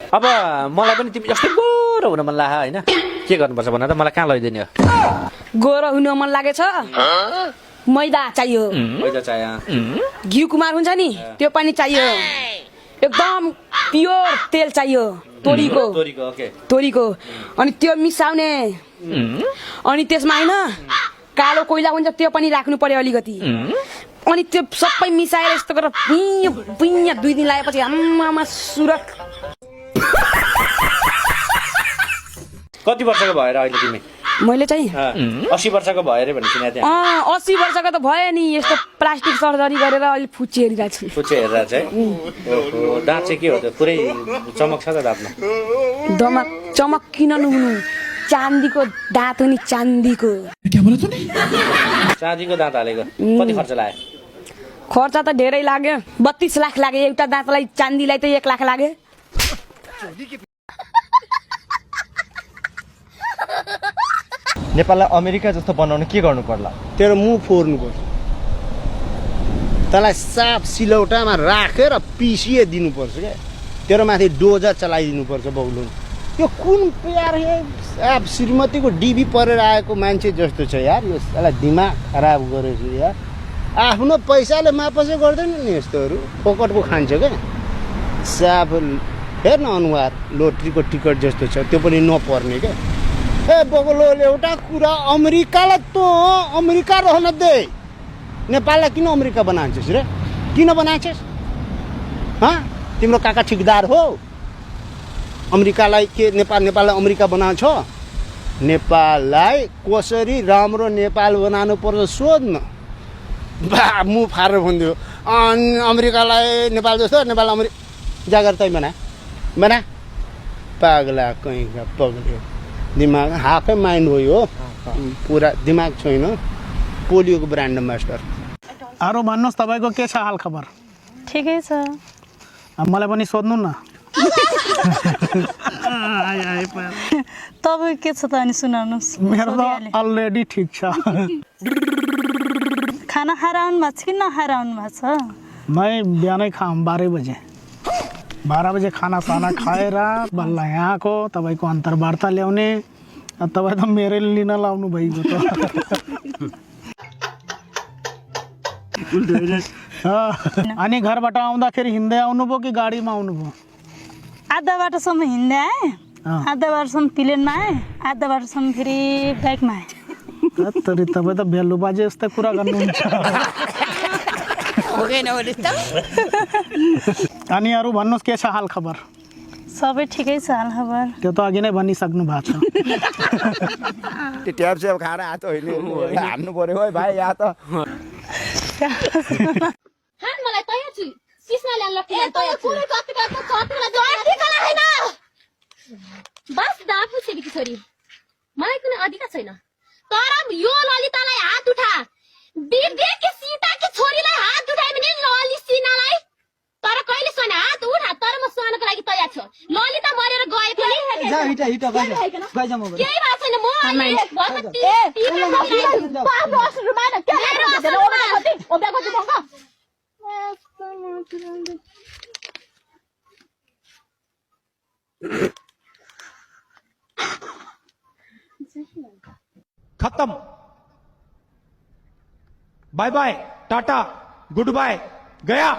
अब मलाई पनि तिमी जस्तै गोरो हुन मन लाग्यो होइन के गर्नुपर्छ भन त मलाई कहाँ लैदिने हो गोरो हुन मन लागेछ मैदा चाहियो मैदा चाहियो घिउ कुमार हुन्छ नि त्यो पनि चाहियो एकदम प्योर तेल चाहियो तोरीको तोरीको अनि त्यो मिसाउने अनि त्यसमा हैन कालो कोइला हुन्छ त्यो पनि राख्नु पर्यो अलिकति अनि त्यो सबै मिसाएर यस्तो गरेर पिnya 2 दिन लागेपछि आम्मामा सुरक कति वर्षको भएर अहिले तिमी मैले चाहिँ 80 वर्षको भयो रे भन्ने सुने त्यहाँ 80 वर्षको त भयो नि यस्तो प्लास्टिक सर्जरी गरेर अहिले फुच्चे हेरिरहेको छु फुच्चे हेरेर चाहिँ ओहो दाँत चाहिँ के हो त पुरै चमक छ त दाँतमा चमक किन नहुनु चाँदीको दाँत हो नि चाँदीको क्या बोला तूने चाँदीको दाँत हालेको कति खर्च लाग्यो खर्च त धेरै लाग्यो 32 लाख लाग्यो एउटा दाँतलाई चाँदीलाई त 1 लाख लाग्यो नेपाललाई अमेरिका जस्तो बनाउन के गर्नु पर्ला तेरो मुख फोर्नु पर्छ तँलाई साफ सिलौटामा राखेर पिसिए दिनुपर्छ क्या तेरो माथि डोजर चलाइदिनु पर्छ बौलुन यो कुन प्यार साफ श्रीमतीको डिबी परेर आएको मान्छे जस्तो छ यार यो साला दिमाग खराब गरेछ यार आफ्नो पैसाले मापसै गर्दैन नि यस्तोहरू फोकटको खान्छ क्या साफ हेर्न अनुहार लोटरीको टिकट जस्तो छ त्यो पनि नपर्ने क्या ए बगलोले एउटा कुरा अमेरिकालाई त अमेरिका रहन दे नेपाललाई किन अमेरिका बनाउँछस् रे किन बनाउँछस् तिम्रो काका ठिकदार हो अमेरिकालाई के नेपाललाई अमेरिका बनाउँछ नेपाललाई कसरी राम्रो नेपाल बनाउनु पर्छ सोध्न बा मुख फारेर भन्दियो अमेरिकालाई नेपाल जस्तो नेपाल जागर तै बना पागला कहीँका पग्ल्यो दिमाग हाफै माइन्ड हो यो पुरा दिमाग छैन पोलियोको ब्रान्ड मास्टर अरू भन्नुहोस् तपाईँको के छ हाल खबर ठिकै छ मलाई पनि सोध्नु न तपाईँ के छ त अनि सुनाउनुहोस् मेरो त अलरेडी ठिक छ खाना खाएर आउनु भएको छ कि नखाएर आउनु भएको छ मैं बिहानै खाऊँ 12 बजे 12 बजे खाना साना खाएर बल्ल यहाँको तपाईँको अन्तर्वार्ता ल्याउने तपाईँ त मेरै लिन लाउनु भइगयो त अनि घरबाट आउँदाखेरि हिँड्दै आउनुभयो कि गाडीमा आउनुभयो आधा बाटोसम्म हिँड्दै आएँ आधा बाटोसम्म प्लेनमा आएँ आधा बाटोसम्म फेरि बाइकमा आएँ तरी तपाईँ त भेलु बाजे जस्तै कुरा गर्नुहुन्छ अनि अरू भन्नुहोस् के छ हाल खबर सबै ठिकै छ हाल खबर त्यो त अघि नै भनिसक्नु भएको छ त्यो ट्याब स्याब खाएर आएको होइन हान्नु पर्यो है भाइ यहाँ त मलाई तयार छु सिस्ना ल्यान लट्टी तयार छु पुरै कतिको छतलाई जोड ठिकला हैन बस दाफु छेकी छोरी मलाई कुनै अधिकार छैन तर यो ललितालाई हात उठा विवेककी सीताकी छोरीलाई हात उठाए भने ललि सिनालाई तर कहिले सोना हात उठा तर म सोनाको लागि तयार छु ललिता मरेर गए पनि जा हिटा गइजा म केही भएको छैन म खत्म bye bye tata good bye गया